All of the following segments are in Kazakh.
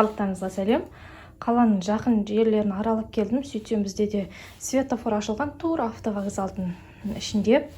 Барлықтарыңызға сәлем! Қаланың жақын жерлерін аралап келдім. Сөйтсем, бізде де Светофор ашылған, тура автовокзалдың ішінде.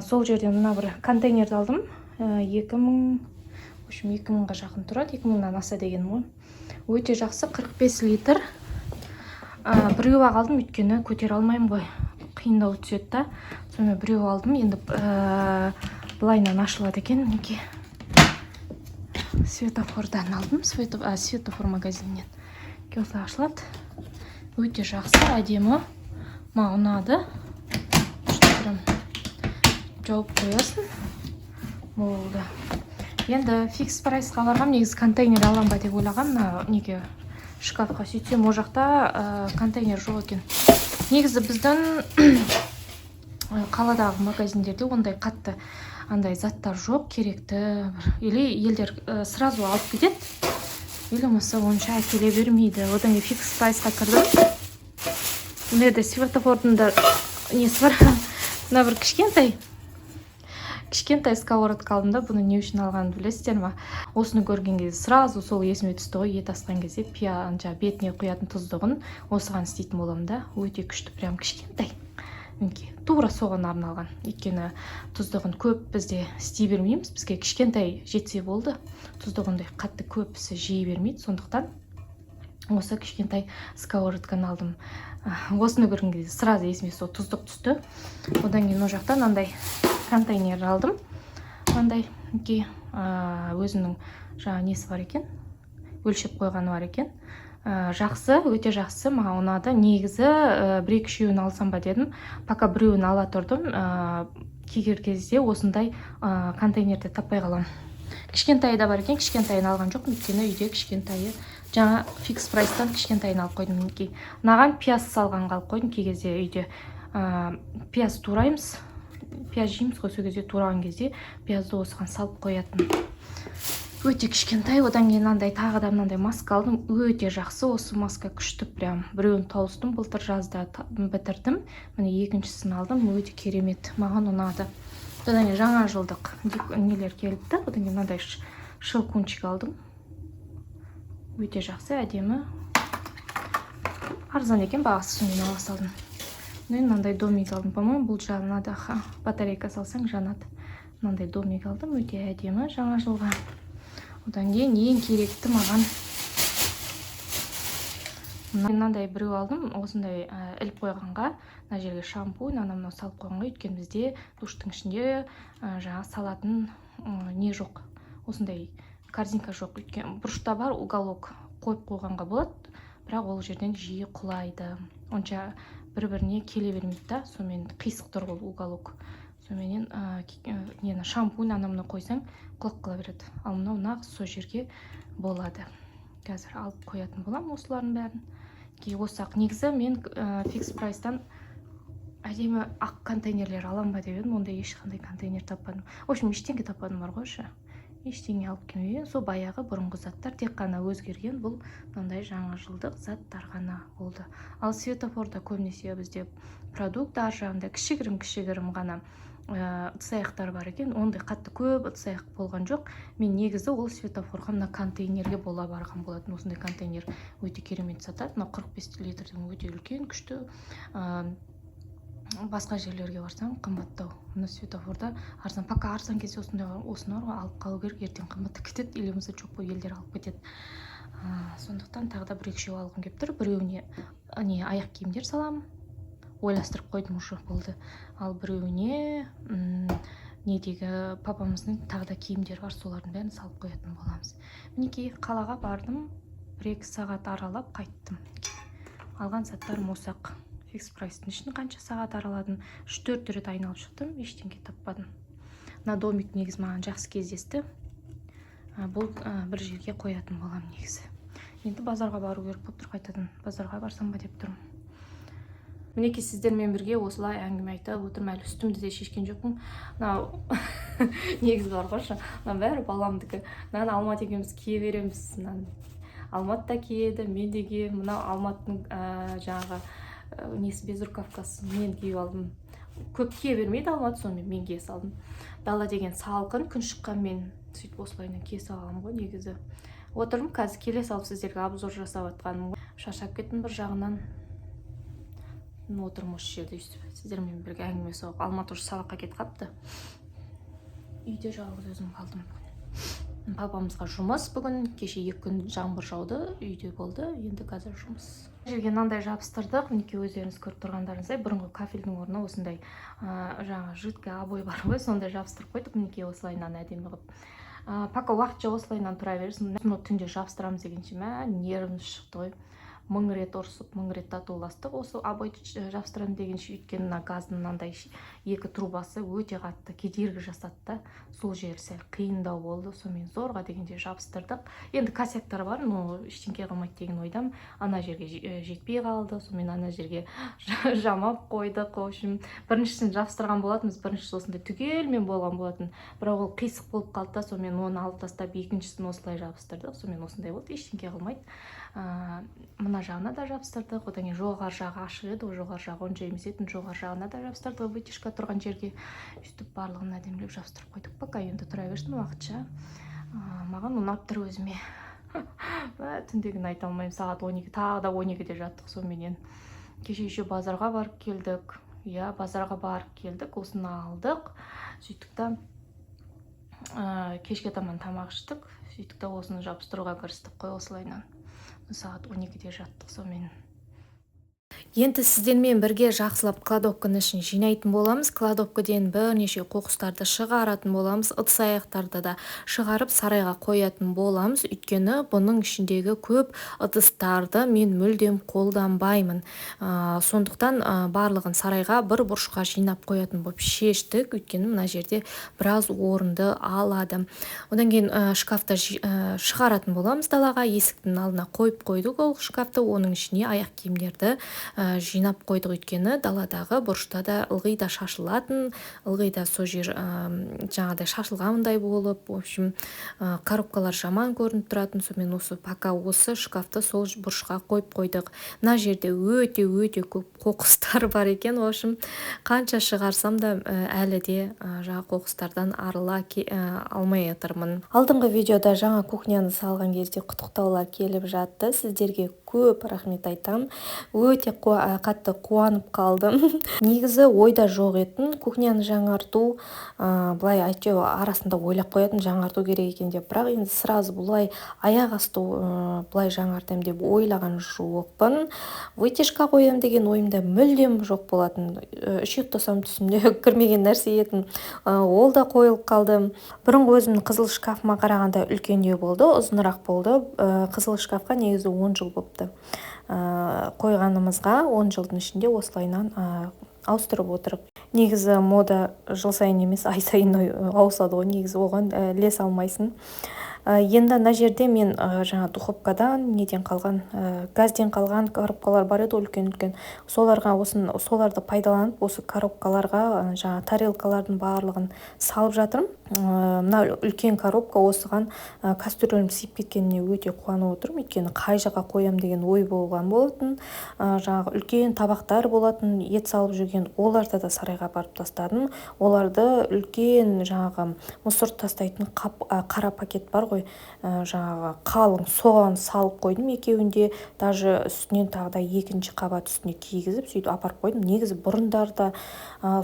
Сол жерден мына бір контейнерді алдым. 2000, в общем, 2000-ға жақын тұрады, 2000-нан аса дегенім ғой. Өте жақсы, 45 литр. Біреу ақ алдым, өйткені көтере алмаймын ғой, қиындау түседі да. Сонымен біреу алдым. Енді былайынан ашылады екен, мінекей. Светофордан алдым, Светофор магазинінен. Осылай ашылады. Өте жақсы, әдемі, маған ұнады. Күшті, прям жауып қоясың, болды. Енді Фикс Прайсқа барғам. Негізі контейнер алам ба деп ойлағам мына неге, шкафқа. Сөйтсем, ол жақта контейнер жоқ екен. Негізі біздің қаладағы магазиндерде ондай қатты андай заттар жоқ керекті бір. Или елдер сразу алып кетеді, или болмаса онша әкеле бермейді. Одан кейін Фикс Прайсқа кірдім. Мына жерде Светофордың да несі бар. Мына бір кішкентай кішкентай сковородка алдым да. Бұны не үшін алғанымды білесіздер ма? Осыны көрген кезде сразу сол есіме түсті ғой, ет асқан кезде жаңағы бетіне құятын тұздығын осыған істейтін боламын да. Өте күшті, прям кішкентай, мінекей, тура соған арналған. Өйткені тұздығын көп бізде істей бермейміз, бізге кішкентай жетсе болды. Тұздығындай қатты көбісі жей бермейді, сондықтан осы кішкентай сковородканы алдым. Осыны көрген кезде сразу есіме сол тұздық түсті. Одан кейін ол жақта мынандай контейнер алдым, мынандай, мінекей. Өзінің жаңағы несі бар екен, өлшеп қойғаны бар екен. Жақсы, өте жақсы, маған ұнады. Негізі бір екі үшеуін алсам ба дедім, пока біреуін ала тұрдым. Кейбір кезде осындай контейнерді таппай қаламын. Кішкентайы да бар екен, кішкентайын алған жоқпын, өйткені үйде кішкентайы. Жаңа Фикс Прайстан кішкентайын алып қойдым, мінекей. Мынаған пияз салғанға алып қойдым. Кей кезде үйде пияз тураймыз, пияз жейміз ғой, сол кезде тураған кезде пиязды осыған салып қоятын. Өте кішкентай. Одан кейін мынандай, тағы да мынандай маска алдым. Өте жақсы осы маска, күшті прям. Біреуін тауыстым, былтыр жазда бітірдім. Міне, екіншісін алдым. Өте керемет, маған ұнады. Одан кейін жаңа жылдық нелер келіпті. Одан кейін мынандай щелкунчик алдым. Өте жақсы, әдемі, арзан екен бағасы, сонымен ала салдым. Міне, мынандай домик алдым. По-моему, бұл жанады. Аха, батарейка салсаң, жанады. Мынандай домик алдым, өте әдемі, жаңа жылға. Одан кейін ең керекті маған мынандай біреу алдым, осындай іліп қойғанға, мына жерге шампунь, анау мынау салып қойғанға. Өйткені бізде душтың ішінде жаңағы салатын не жоқ, осындай корзинка жоқ. Өйткені бұрышта бар, уголок қойып қойғанға болады, бірақ ол жерден жиі құлайды, онша бір біріне келе бермейді да. Сонымен қисық тұр ол уголок. Соныменен нені, шампунь, анау мынау қойсаң, құлап қала береді. Ал мынау нағыз сол жерге болады. Қазір алып қоятын боламын осылардың бәрін. Кейін осы ақ. Негізі мен Фикс Прайстан әдемі ақ контейнерлер аламын ба деп едім, ондай ешқандай контейнер таппадым. В общем, ештеңе таппадым бар ғой ше, ештеңе алып келмеген. Сол баяғы бұрынғы заттар, тек қана өзгерген бұл мынандай жаңа жылдық заттар ғана болды. Ал Светофорда көбінесе бізде продукт, ар жағында кішігірім кішігірім ғана ыдыс аяқтар бар екен. Ондай қатты көп ыдыс аяқ болған жоқ. Мен негізі ол Светофорға мына контейнерге бола барған болатын. Осындай контейнер өте керемет сатады. Мынау 45 литрдің, өте үлкен, күшті. Басқа жерлерге барсаң, қымбаттау. Мына Светофорда арзан. Пока арзан кезде осындай осыны бар ғой, алып қалу керек. Ертең қымбаттап кетеді или болмаса жоқ болып елдер алып кетеді. Сондықтан тағы да бір екі үшеу алғым келіп тұр. Біреуіне не, аяқ киімдер саламын, ойластырып қойдым уже, болды. Ал біреуіне недегі папамыздың тағы да киімдері бар, солардың бәрін салып қоятын боламыз. Мінекей, қалаға бардым, 1-2 сағат аралап қайттым. Алған заттарым осы ақ. Фикс Прайстың ішін қанша сағат араладым, үш төрт рет айналып шықтым, ештеңе таппадым. Мына домик негізі маған жақсы кездесті. Бұл бір жерге қоятын боламын негізі. Енді базарға бару керек болып тұр, қайтадан базарға барсам ба деп тұрмын. Мінекей, сіздермен бірге осылай әңгіме айтып отырмын. Әлі үстімді де шешкен жоқпын. Мынау негізі бар ғой, мынаның бәрі баламдікі. Мынаны Алмат екеуміз кие береміз. Мынаны Алмат та киеді, мен де киемін. Мынау Алматтың жаңағы несі, безрукавкасы, мен киіп алдым. Көп кие бермейді Алмат, сонымен мен кие салдым. Дала деген салқын, күн шыққанмен сөйтіп осылайынан кие салғанмын ғой. Негізі Отырмын қазір, келе салып сіздерге обзор жасап жатқаным ғой. Шаршап кеттім бір жағынан. Отырмын осы жерде өйстіп сіздермен бірге әңгіме соғып. Алматы уже сабаққа кетіп қалыпты, үйде жалғыз өзім қалдым бүгін. Папамызға жұмыс бүгін. Кеше 2 күн жаңбыр жауды, үйде болды, енді қазір жұмыс. Жерге мынандай жабыстырдық, мінекей, өздеріңіз көріп тұрғандарыңыздай. Бұрынғы кафельдің орнына осындай жаңағы жидкий обой бар ғой, сондай жабыстырып қойдық, мінекей, осылайынан әдемі қылып. Пока уақытша осылайынан тұра берсін. Но түнде жабыстырамыз дегенше, мә, нервіміз шықты ғой. Мың рет ұрысып, мың рет татуластық осы обойды жабыстырамын дегенше. Өйткені мына газдың мынандай екі трубасы өте қатты кедергі жасады да, сол жері сәл қиындау болды. Сонымен зорға дегенде жабыстырдық. Енді косяктар бар, но ештеңке қылмайды деген ойдамын. Ана жерге жетпей қалды, сонымен ана жерге жамап қойдық. В общем, біріншісін жабыстырған болатынбыз, біріншісі осындай түгелмен болған болатын, бірақ ол қисық болып қалды да, сонымен оны алып тастап, екіншісін осылай жабыстырдық. Сонымен осындай болды, ештеңке қылмайды. Мына жағына да жабыстырдық. Одан кейін жоғары жағы ашық еді ғой, жоғары жағы онша емес еді, жоғары жағына да жабыстырдық, вытяжка тұрған жерге. Өйстіп барлығын әдемілеп жабыстырып қойдық. Пока енді тұра берсін уақытша. Маған ұнап тұр өзіме. Түндегіні айта алмаймын, сағат 12, тағы да 12-де жаттық. Соныменен кеше еще базарға барып келдік. Иә, базарға барып келдік, осыны алдық. Сөйттік та, кешке таман тамақ іштік. Сөйттік та, осыны жабыстыруға кірістік қой осылайынан. Сағат 12-де жаттық сонымен. Енді сіздермен бірге жақсылап кладовканың ішін жинайтын боламыз. Кладовкадан бірнеше қоқыстарды шығаратын боламыз, ыдыс аяқтарды да шығарып, сарайға қоятын боламыз. Өйткені бұның ішіндегі көп ыдыстарды мен мүлдем қолданбаймын. Сондықтан барлығын сарайға, бір бұрышқа жинап қоятын болып шештік, өйткені мына жерде біраз орынды алады. Одан кейін шкафты шығаратын боламыз далаға, есіктің алдына қойып қойдық ол шкафты. Оның ішіне аяқ киімдерді жинап қойдық, өйткені даладағы бұрышта да ылғи да шашылатын, ылғи да сол жер жаңағыдай шашылғандай болып, в общем, коробкалар жаман көрініп тұратын. Сонымен осы пока осы шкафты сол бұрышқа қойып қойдық. Мына жерде өте өте көп қоқыстар бар екен. В общем, қанша шығарсам да, әлі де жаңағы қоқыстардан арыла алмай жатырмын. Алдыңғы видеода жаңа кухняны салған кезде құттықтаулар келіп жатты, сіздерге көп рахмет айтамын. Өте қатты қуанып қалдым. Негізі ойда жоқ етін кухняны жаңарту. Былай әйтеуір арасында ойлап қоятын, жаңарту керек екен деп, бірақ енді сразу бұлай аяқ асты былай жаңартамын деп ойлаған жоқпын. Вытяжка қоямын деген ойымда мүлдем жоқ болатын, үш ұйықтасам түсімде кірмеген нәрсе етін. Ол да қойылып қалды. Бұрынғы өзімнің қызыл шкафыма қарағанда үлкендеу болды, ұзынырақ болды. Қызыл шкафқа негізі 10 жыл болыпты қойғанымызға. 10 жылдың ішінде осылайынан ауыстырып отырып. Негізі мода жыл сайын емес, ай сайын ауысады ғой негізі, оған ілесе алмайсың. Енді мына жерде мен жаңа духовкадан неден қалған, газден қалған коробкалар бар еді ғой, үлкен үлкен, соларға осын, соларды пайдаланып, осы коробкаларға жаңа тарелкалардың барлығын салып жатырмын. Мына үлкен коробка, осыған кастрюлім сыйып кеткеніне өте қуанып отырмын, өйткені қай жаққа қоямын деген ой болған болатын. Жаңағы үлкен табақтар болатын, ет салып жүрген, оларды да сарайға апарып тастадым. Оларды үлкен жаңағы мусор тастайтын қап, қара пакет бар ғой, жаңағы қалың, соған салып қойдым екеуін де. Даже үстінен тағы да екінші қабат үстіне кигізіп, сөйтіп апарып қойдым. Негізі бұрындарда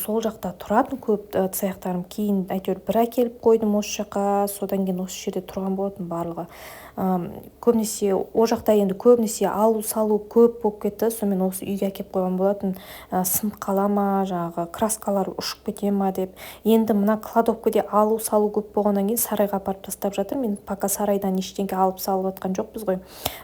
сол жақта тұратын көп ыдыс аяқтарым, кейін әйтеуір бір әкеліп қойдым осы жаққа. Содан кейін осы жерде тұрған болатын барлығы. Көбінесе ол жақта енді көбінесе алу салу көп болып кетті. Сонымен осы үйге әкеліп қойған болатын, сынып қала ма, жаңағы краскалар ұшып кете ма деп. Енді мына кладовкада алу салу көп болғаннан кейін сарайға апарып тастап жатырмын. Енді пока сарайдан ештеңе алып салып жатқан жоқпыз ғой,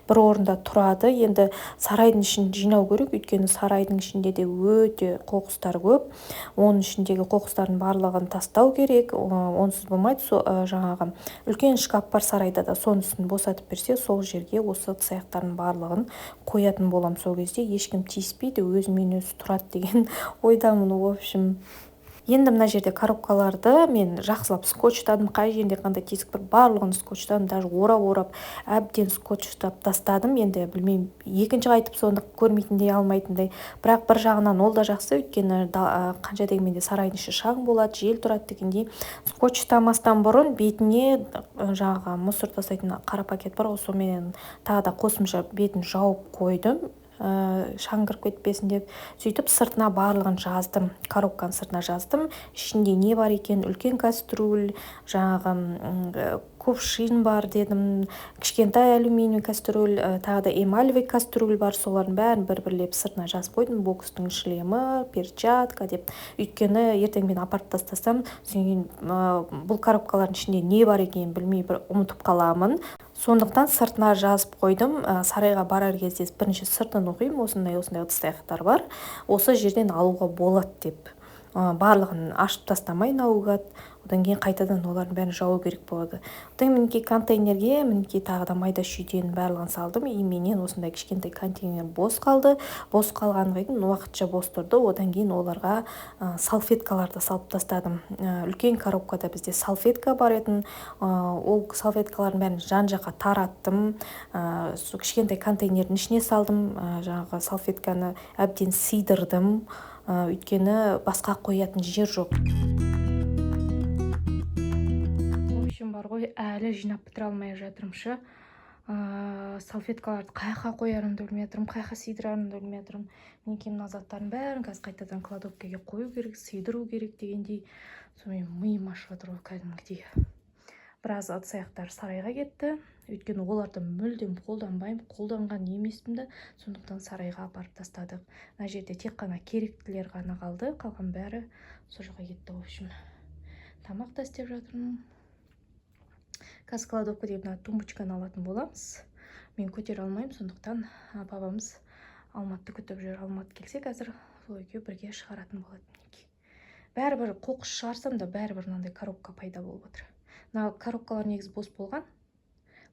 бір орында тұрады. Енді сарайдың ішін жинау керек, өйткені сарайдың ішінде де өте қоқыстар көп. Оның ішіндегі қоқыстардың барлығын тастау керек, онсыз болмайды. Со жаңағы үлкен шкаф бар сарайда да, соның үстін босатып берсе, сол жерге осы ыдыс аяқтардың барлығын қоятын боламын. Сол кезде ешкім тиіспейді, өзімен өзі тұрады деген ойдамын, в общем. Енді мына жерде коробкаларды мен жақсылап скотчтадым. Қай жерінде қандай тесік бар, барлығын скотчтадым. Даже орап-орап әбден скотчтап тастадым. Енді білмеймін, екінші қайтып соны көрмейтіндей, алмайтындай. Бірақ бір жағынан ол да жақсы, өйткені қанша дегенмен де сарайдың іші шаң болады, жел тұрады дегендей. Скотчтамастан бұрын бетіне жаңағы мусор тастайтын қара пакет бар ғой, сонымен тағы да қосымша бетін жауып қойдым, шаң кіріп кетпесін деп. Сөйтіп сыртына барлығын жаздым, коробканың сыртына жаздым, ішінде не бар екен. Үлкен кастрюль, жаңағы кувшин бар дедім, кішкентай алюминий кастрюль, тағы да эмалевый кастрюль бар. Солардың бәрін бір-бірлеп сыртына жазып қойдым. Бокстың шлемі, перчатка деп. Өйткені ертең мен апарып тастасам, содан кейін бұл коробкалардың ішінде не бар екенін білмей, бір ұмытып қаламын. Сондықтан сыртына жазып қойдым. Сарайға барар кезде бірінші сыртын оқимын: осындай осындай ыдыс аяқтар бар, осы жерден алуға болады деп. Барлығын ашып тастамай наугад, одан кейін қайтадан олардың бәрін жабу керек болады. Одан кейін мінекей, контейнерге, мінекей, тағы да майда шүйденің барлығын салдым. И менен осындай кішкентай контейнер бос қалды. Бос қалғаннан кейін уақытша бос тұрды. Одан кейін оларға салфеткаларды салып тастадым. Үлкен коробкада бізде салфетка бар етін. Ол салфеткалардың бәрін жан жаққа тараттым, сол кішкентай контейнердің ішіне салдым. Жаңағы салфетканы әбден сыйдырдым, өйткені басқа қоятын жер жоқ. В общем, бар ғой, әлі жинап бітіре алмай жатырмын шы. Салфеткаларды қай жаққа қоярымды білмей жатырмын, қай жаққа сыйдырарымды білмей жатырмын. Мінекей, мына заттардың бәрін қазір қайтадан кладовкаға қою керек, сыйдыру керек дегендей. Сонымен миым ашып жатыр ғой кәдімгідей. Біраз ыдыс аяқтар сарайға кетті, өйткені оларды мүлдем қолданбаймын, қолданған емеспін да, сондықтан сарайға апарып тастадық. Мына жерде тек қана керектілер ғана қалды, қалған бәрі сол жаққа кетті. В общем, тамақ та істеп жатырмын. Қазір кладовкадағы мына тумбочканы алатын боламыз. Мен көтере алмаймын, сондықтан папамыз Алматты күтіп жүр. Алмат келсе, қазір сол екеуі бірге шығаратын болады. Мінекей, бәрібір қоқыс шығарсам да, бәрібір мынандай коробка пайда болып отыр. Мына коробкалар негізі бос болған.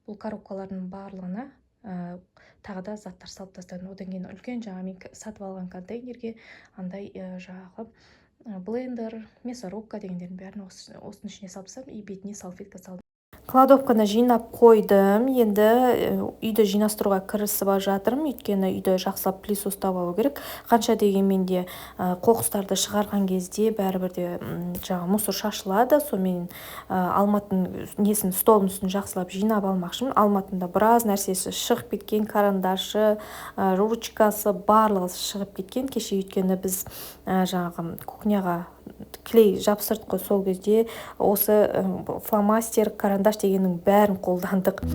Бұл коробкалардың барлығына тағы да заттар салып тастадым. Одан кейін үлкен жаңа мен сатып алған контейнерге андай жаңағы блендер, мясорубка дегендердің бәрін осының ішіне салып тастадым и бетіне салфетка салдым. Кладовканы жинап қойдым. Енді үйді жинастыруға кірісіп жатырмын, өйткені үйді жақсылап пылесостап алу керек. Қанша дегенмен де қоқыстарды шығарған кезде бәрібір де жаңағы мусор шашылады. Сонымен Алматының несін, столының үстін жақсылап жинап алмақшымын. Алматының да біраз нәрсесі шығып кеткен: карандашы, ручкасы, барлығы шығып кеткен. Кеше, өйткені біз жаңағы кухняға клей жабыстырдық қой, сол кезде осы фломастер, карандаш дегеннің бәрін қолдандық.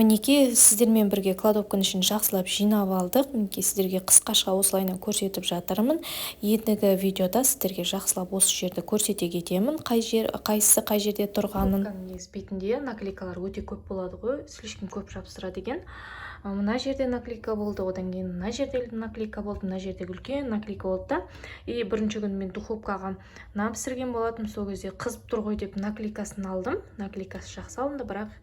Мінекей, сіздермен бірге кладовканың ішін жақсылап жинап алдық. Мінекей, сіздерге қысқаша осылайынан көрсетіп жатырмын. Ендігі видеода сіздерге жақсылап осы жерді көрсете кетемін, қай жер, қайсысы қай жерде тұрғанын. Негізі бетінде наклейкалар өте көп болады ғой, слишком көп жабыстырады екен. Мына жерде наклейка болды, одан кейін мына жерде наклейка болды, мына жерде үлкен наклейка болды да. И бірінші күні мен духовкаға нан пісірген болатынмын. Сол кезде қызып тұр ғой деп наклейкасын алдым. Наклейкасы жақсы алынды, бірақ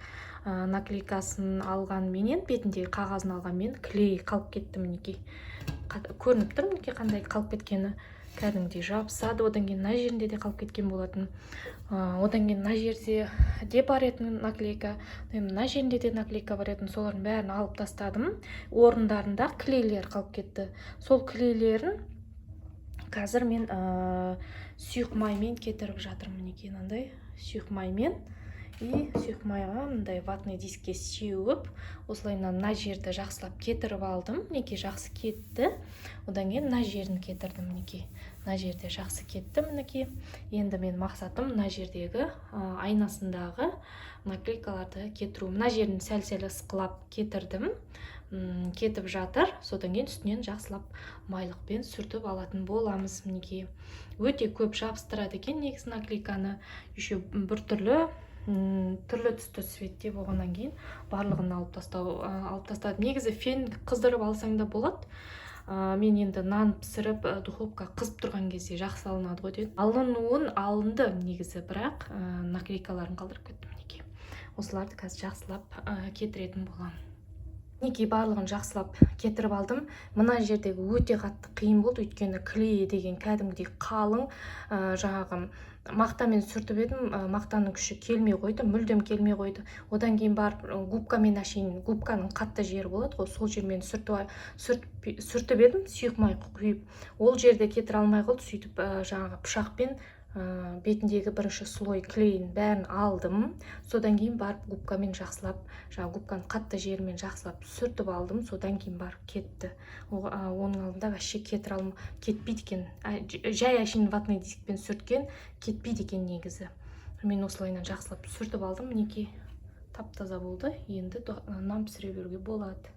наклейкасын алғанменен, бетіндегі қағазын алғанмен, клей қалып кетті. Мінекей, көрініп тұр, мінекей, қандай қалып кеткені, кәдімгідей жабысады. Одан кейін мына жерінде де қалып кеткен болатын. Одан кейін мына жерде де бар еді наклейка, мына жерінде де наклейка бар еді. Солардың бәрін алып тастадым. Орындарында клейлер қалып кетті. Сол клейлерін қазір мен сұйық маймен кетіріп жатырмын. Мінекей, мынандай сұйық маймен. И сұйық майға мындай ватный дискке сеуіп, осылайынан мына жерді жақсылап кетіріп алдым. Мінекей, жақсы кетті. Одан кейін мына жерін кетірдім. Мінекей, мына жерде жақсы кетті. Мінекей, енді мен мақсатым мына жердегі айнасындағы наклейкаларды кетіру. Мына жерін сәл сәл ысқылап кетірдім. Кетіп жатыр. Содан кейін үстінен жақсылап майлықпен сүртіп алатын боламыз. Мінекей, өте көп жабыстырады екен негізі наклейканы. Еще біртүрлі түрлі түсті цветте болғаннан кейін барлығын алып тастау алып тастадым. Негізі фен қыздырып алсаң да болады. Мен енді нан пісіріп, духовка қызып тұрған кезде жақсы алынады ғой дедім. Алынуын алынды негізі, бірақ наклейкаларын қалдырып кеттім. Мінекей, осыларды қазір жақсылап кетіретін боламын. Мінекей, барлығын жақсылап кетіріп алдым. Мына жердегі өте қатты қиын болды, өйткені клей деген кәдімгідей қалың. Жаңағы мақтамен сүртіп едім, мақтаның күші келмей қойды, мүлдем келмей қойды. Одан кейін барып губкамен, әшейін губканың қатты жері болады ғой, сол жермен сүртіп едім, сұйық май құйып, ол жерде кетіре алмай қалды. Сөйтіп жаңағы пышақпен бетіндегі бірінші слой клейін бәрін алдым. Содан кейін барып губкамен жақсылап, жаңағы губканың қатты жерімен жақсылап сүртіп алдым. Содан кейін барып кетті. Оның алдында вообще кетіре алм кетпейді екен. Жай әшейін ватный дискпен сүрткен кетпейді екен негізі. Мен осылайынан жақсылап сүртіп алдым. Мінекей, тап таза болды. Енді нан пісіре беруге болады.